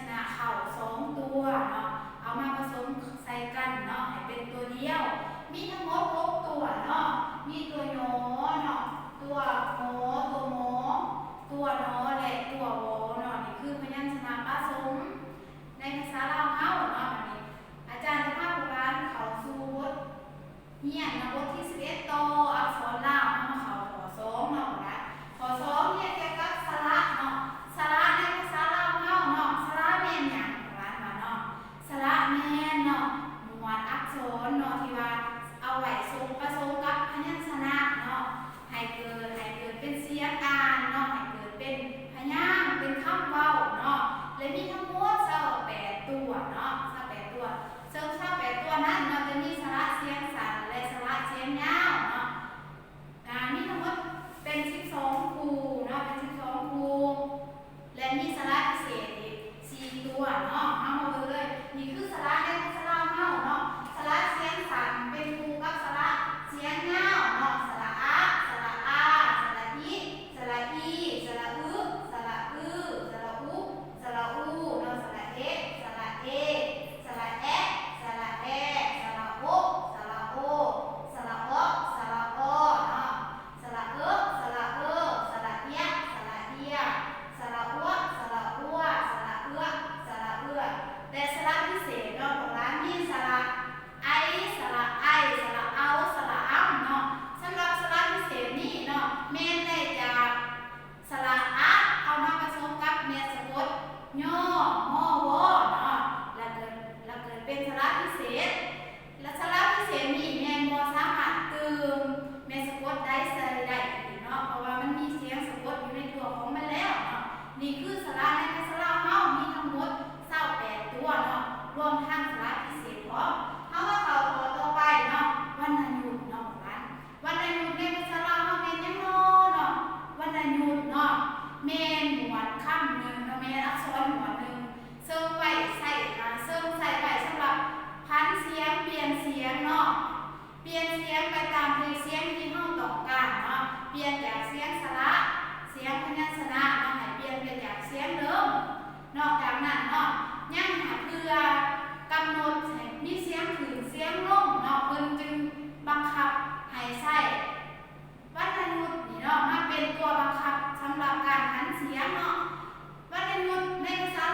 ນະເຂົ້າສອງຕົວເນາະ ເອົາມາປະສົມໃສ່ກັນເນາະ ໃຫ້ເປັນຕົວດຽວ. ມີທັງໝົດຫົກຕົວເນາະ ມີຕົວ ຍ ເນາະ ຕົວ ໂມ ຕົວ ມໍ ຕົວ ນໍ ແລະ ຕົວ ວໍ ເນາະ. ນີ້ຄືພະຍັນຊະນະປະສົມໃນພາສາລາວເຮົາເນາະ. ບັດນີ້ອາຈານຈະພາພວກຫຼານເຂົ້າສູ່ບົດ ຮຽນນະ ບົດທີສິບເອັດ ຕໍ່ອັກສອນລາວ. ເຮົາມາເຂົ້າຂໍ້ສອງເນາະ ຂ້ອສອງຮຽນກ່ຽວກັບສະຫຼະເນາະ. ສະຫຼະໃນພາສາລາວເຮົາເນາະ ສະຫຼະແມ່ນຫຍັງ ຫຼານວ່າເນາະ? ສະຫຼະແມ່ນເນາະ ໝວດອັກສອນເນາະ ທີ່ວ່າເອົາໄວ້ສົມ ປະສົມກັບພະຍັນຊະນະເນາະ ໃຫ້ເກີດ ໃຫ້ເກີດເປັນສຽງອ່ານເນາະ ໃຫ້ເກີດເປັນພະຍາງ ເປັນຄຳເວົ້າເນາະ ແລະ ມີທັງໝົດຊາວແປດຕົວເນາະ ຊາວແປດຕົວ. ເຊິ່ງຊາວແປດຕົວນັ້ນເນາະ ຈະມີສະຫຼະສຽງສັ້ນ ແລະ ສະຫຼະສຽງຍາວເນາະ. ອາ ມີທັງໝົດເປັນສິບສອງຄູ່ເນາະ ເປັນສິບສອງຄູ່ ແລະ ມີສະຫຼະພິເສດອີກສີ່ຕົວເນາະ. ເຮົາມາເບິ່ງເລີຍ ນີ້ຄືສະຫຼະໃນພາສາລາວເຮົາເນາະ. ສະຫຼະສຽງສັ້ນເປັນຄູ່ກັບສະຫຼະສຽງຍາວເນາະ ສະຫຼະອະ ສະຫຼະອາ ສະຫຼະອິ ສະຫຼະອີ ສະຫຼະອຶ ສະຫຼະອື ສະຫຼະອຸ ສະຫຼະອູເນາະ ສະຫຼະເອ ສະຫຼະເອ ສະຫຼະແອະ ສະຫຼະແອ ສະຫຼະໂອ ສະຫຼະໂອ ສະຫຼະເອາະ ສະຫຼະເອາະເນາະ ສະຫຼະເອ ສະຫຼະເອີ ສະຫຼະເອຍ ສະຫຼະເອຍ ສະຫຼະອົວ ສະຫຼະອົວ ສະຫຼະເອືອ ສະຫຼະເອືອ ແລະ ສະຫຼະພິເສດເນາະ ພວກຫຼານມີສະຫຼະໄອ ສະຫຼະໄອ ສະຫຼະເອົາ ສະຫຼະອຳເນາະ. ສຳລັບສະຫຼະພິເສດນີ້ເນາະ ແມ່ນໄດ້ຈາກ ສະຫຼະອະ ເອົາມາປະສົມກັບແມ່ສະກົດ ຍ ງ ວ ເນາະ ລະເກີດ ລະເກີດເປັນສະຫຼະພິເສດ ລະສະຫຼະພິເສດນີ້ແມ່ນບໍ່ສາມາດຕື່ມແມ່ສະກົດໃດໃສ່ໄດ້ອີກເນາະ ເພາະວ່າມັນມີສຽງສະກົດຢູ່ໃນຕົວຂອງມັນແລ້ວເນາະ. ນີ້ຄືສະຫຼະໃນພາສາລາວເຮົາມີທັງໝົດຊາວແປດຕົວເນາະ ລວມທັງສະຫຼະພິເສດພ້ອມ. ເຮົາມາເຂົ້າຂໍ້ຕໍ່ໄປເນາະ ວັນນະຍຸດເນາະ ບັດນີ້ ວັນນະຍຸດໃນພາສາລາວເຮົາແມ່ນຫຍັງນໍເນາະ? ວັນນະຍຸດເນາະ ແມ່ນໝວດຄຳໜຶ່ງເນາະ ແມ່ນອັກສອນໝວດໜຶ່ງ ເຊິ່ງໄວ້ໃຊ້ ເຊິ່ງໃຊ້ໄວ້ສຳລັບຜັນສຽງ ປ່ຽນສຽງເນາະ ປ່ຽນສຽງໄປຕາມທີ່ສຽງທີ່ເຮົາຕ້ອງການເນາະ ປ່ຽນຈາກສຽງສະຫຼະ ສຽງພະຍັນຊະນະເນາະ ໃຫ້ປ່ຽນໄປຈາກສຽງເດີມ. ນອກຈາກນັ້ນເນາະ ຍັງຫາເພື່ອກຳນົດໃຫ້ມີສຽງຂຶ້ນສຽງລົງເນາະ ເພິ່ນຈຶ່ງບັງຄັບໃຫ້ໃຊ້ວັນນະຍຸດນີ້ເນາະ ມາເປັນຕົວບັງຄັບສຳລັບການຫັນສຽງເນາະ. ວັນນະຍຸດໃນພາສາ